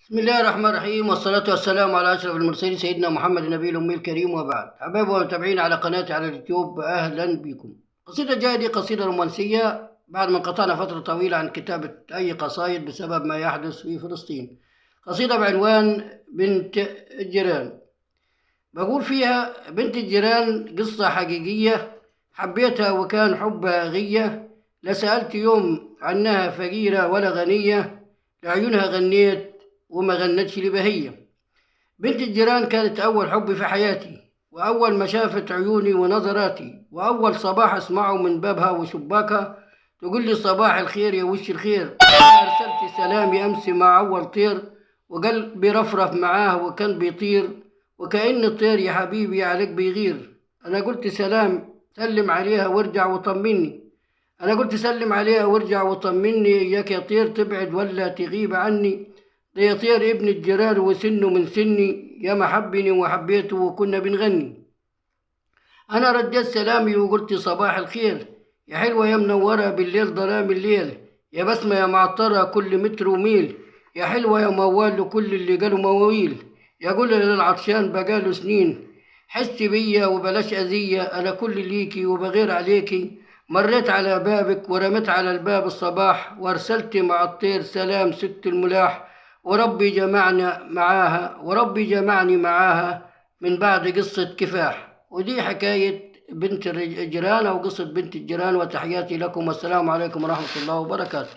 بسم الله الرحمن الرحيم، والصلاة والسلام على أشرف المرسلين سيدنا محمد النبي الأمي الكريم، وبعد. حبايبي ومتابعين على قناتي على اليوتيوب، أهلا بكم. القصيدة الجاية دي قصيدة رومانسية بعد ما انقطعنا فترة طويلة عن كتابة أي قصايد بسبب ما يحدث في فلسطين. قصيدة بعنوان بنت الجيران. بقول فيها: بنت الجيران قصة حقيقية، حبيتها وكان حبها غية، لا سألت يوم عنها فقيرة ولا غنية، لعيونها غنيت وما غنتش لبهية. بنت الجيران كانت أول حب في حياتي، وأول ما شافت عيوني ونظراتي، وأول صباح أسمعه من بابها وشباكها تقول لي صباح الخير يا وش الخير. أرسلت سلامي أمس مع أول طير، وقلبي رفرف معاه وكان بيطير، وكأن الطير يا حبيبي عليك بيغير. أنا قلت سلام سلم عليها وارجع وطمني، أنا قلت سلم عليها وارجع وطمني، إياك يا طير تبعد ولا تغيب عني، ده يا طير ابن الجيران وسنه من سني، يا ما حبني وحبيته وكنا بنغني. أنا رديت سلامي وقلت صباح الخير يا حلوة يا منورة بالليل ظلام الليل، يا بسمة يا معطرة كل متر وميل، يا حلوة يا موال لكل اللي قالوا مواويل، يا قول للعطشان بقاله سنين، حسي بيا وبلاش أذية، أنا كل ليكي وبغير عليكي، مريت على بابك ورميت على الباب الصباح، وارسلت مع الطير سلام ست الملاح، وربي جمعنا معاها، وربي جمعني معاها من بعد قصة كفاح. ودي حكاية بنت الجيران أو قصة بنت الجيران، وتحياتي لكم والسلام عليكم ورحمة الله وبركاته.